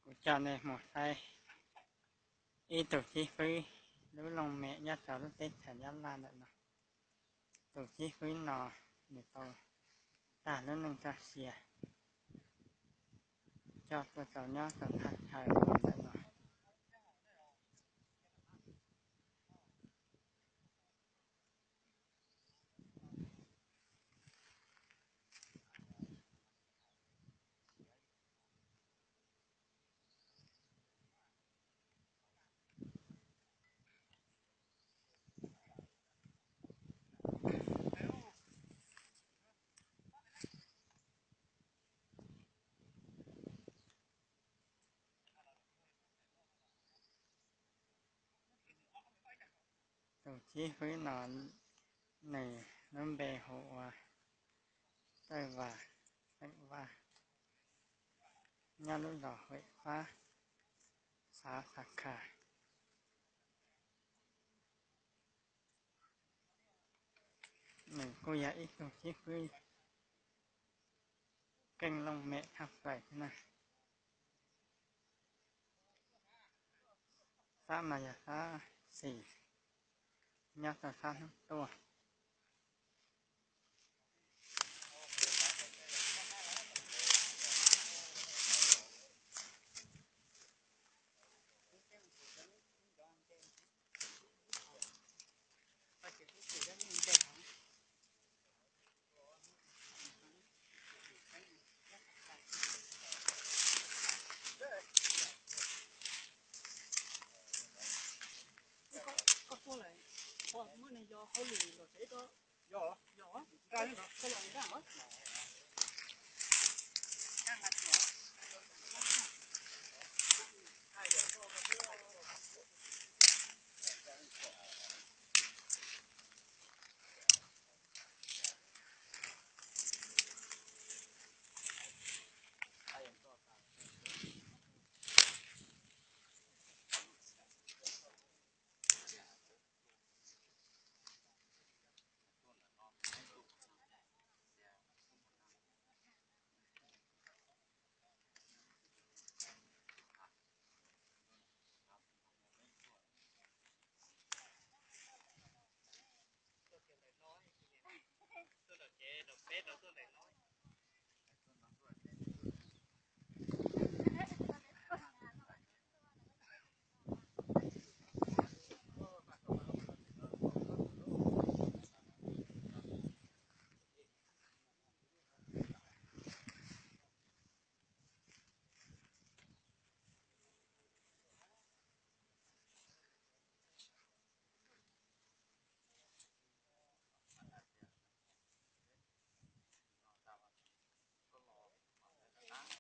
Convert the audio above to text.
Kuv coj nej mus saib ib tug xib fwb lub looj mem nyob rau lub teb chaws Nyab Laj ntawm no. Tus xib fwb no nws tau tag lub neej txoj sia coj tuaj tau nyob rau thaj chaw ntawm no. Tus xib fwb no nws lub npe hu ua Tawj Vas, xeem Vaj, nyob lub zos Huem Fab, xav Xav Khas. Nws kuj yog ib tug xib fwb keej looj mem tshaj plaws thiab na. Xab mas yog xab xis nyob rau sab hnub tuaj. Koj tuaj lawm, muab neeg yog hauj lwm los tsev ko. Yog, yog, koj yog nraj mas.